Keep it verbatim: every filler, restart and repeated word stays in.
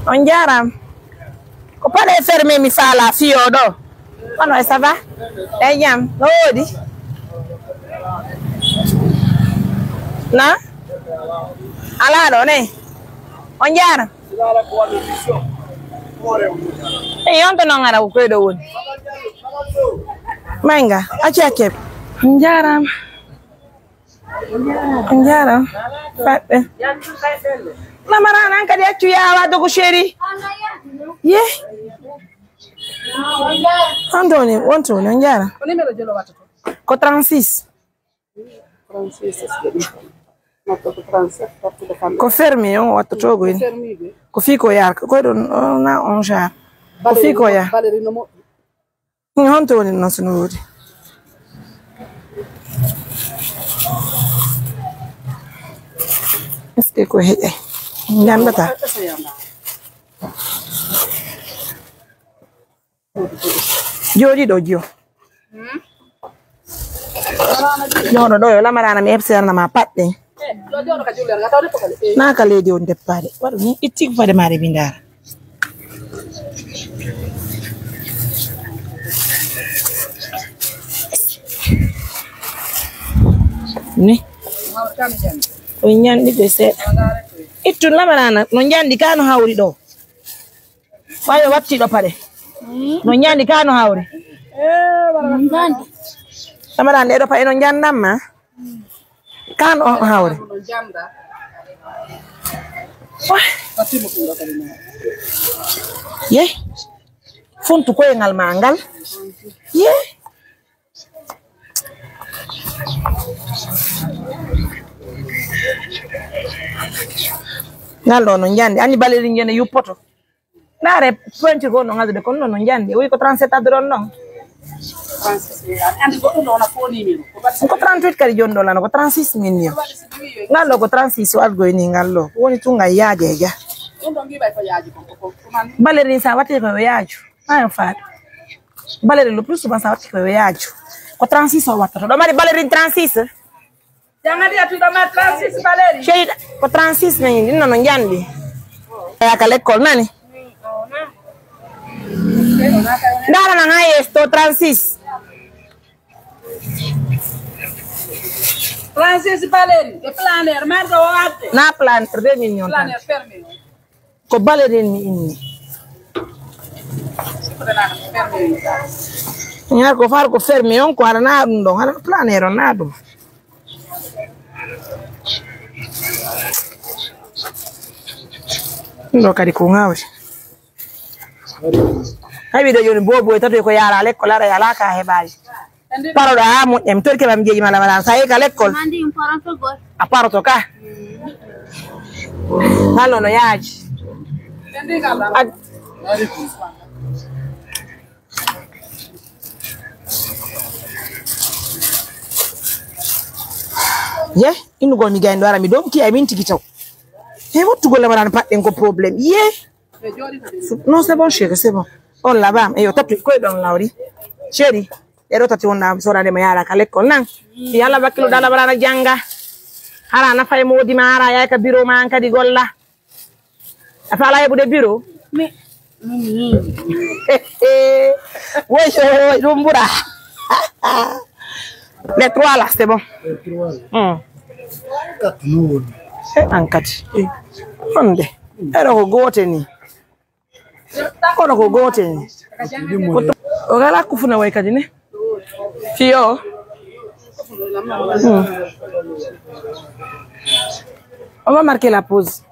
On jaaraama. Ko paɗe fermé mi faala fiyoo ɗoo. Kono e ça va? E jam, no woodi? Na? Alaa ɗoo ne? On jaaraama. Eyi, on to non ara ko koy ɗoo woni. Maynga, acci hakkee. On jaaraama. On jaaraama. Faɗɗe. Namara nan kadi accu yaawa dogo chéri. Ye. Honto woni, wonto woni, on jaaraama. Ko trente-six. Ko fermé on wattotoo ko ina. Ko fii ko yaar, ko koy ɗon, on na on jaar. Ko fii ko yaar. Honto woni non so no woodi? Est-ce que ko heƴay? Njanndataa. Jooɗi ɗoo, jiyo. Jooɗo ɗoo, yo lamaraana mi ebseerna ma paɗɗe. Naa ka leydi on deppaade. Waɗu ni, itti ko fade maare mi ndaara. Ni. Ko ñanɗi ɓe seeɗa. Ittu lamaraana, no ñanɗi ka no hawri ɗoo. Ɓay o watti ɗo paɗe. No ñaandi ka no hawri. Tamaran ɗe ɗo paɗe no ñaandan ma. Ka no hawri. Wah. Ye. Funtu koyngal ma ngal. Ye. Ngal ɗo no ñaandi. Ani balerin jene yuppoto. Ndaare, peinture ko no ngadude, kono non no njandi. Wi ko trente-sept addoɗon ɗon. Trente-six mille. Andi goɗɗum ɗo wona faux numéro. Ko trente-huit kadi joni ɗo lano, ko trente-six mille yo. Ngal ɗo ko trente-six o adgoy ni ngal ɗo. Woni tun ngal yaaje e ja. Ɗum ɗo ngiɓay ko yaaji kon, ko, ko, ko man. Balerin sa watti ko yo yaaju. Ayo faat. Balerin le plus souvent sa watti ko yo yaaju. Ko trente-six o watta to. Ɗo mari balerin trente-six. Jangadi a tuɗo ma trente-six Valérie. Ceyɗa, ko trente-six na yindi, nono njandi. Yaka l'école nani? Ndara nan ha yeeso to trente-six. Trente-six Valérie, e planeur, marɗo o adde. Na planeur, deux millions tan. Planeur fermé. Ko balerin mi inni. Ñaar ko far ko fermé on ko aɗa na ɗum ɗon, aɗa planeur on na ɗum. Ɗum ɗo kadi ko ŋawri. Hay ɓiɗo joni bobo e tato ko yara l'école aɗa yala ka heɓaji. Paroɗo ha moƴƴa, mi torike ma mi jeeji ma lamaraama. Sa yehi ka l'école? Mandi mi paroto gol. A paroto ka? Ngal no yaaji. Ag- Ye, innugol mi gayndo ara mi donki ay min tigi taw. He wattugol lamaraana paɗɗen ko problème. Ye. Non, c'est bon, chérie, c'est bon. On l'a bam. Eyo, tatu, koy ɗon lawri. Chérie, ɗe ɗo tati wonɗa soodade ma yaara ka l'école nan. Si Alla wakkilo dala bala na janga. Hara na fay modi ma hara yaay ka bureau ma an kadi golla. A fala heɓude bureau? Mi, mi, mi. Woy, woy, ɗum ɓura. Les trois là, c'est bon. Les trois là. Hmm. Quatre, nous, on. Eh, an kadi. Eh. Honde. Eɗo ko goote ni. Kono ko goote ni. O gala kufuna way kadi ne. Fiyo. Hmm. On va marquer la pause.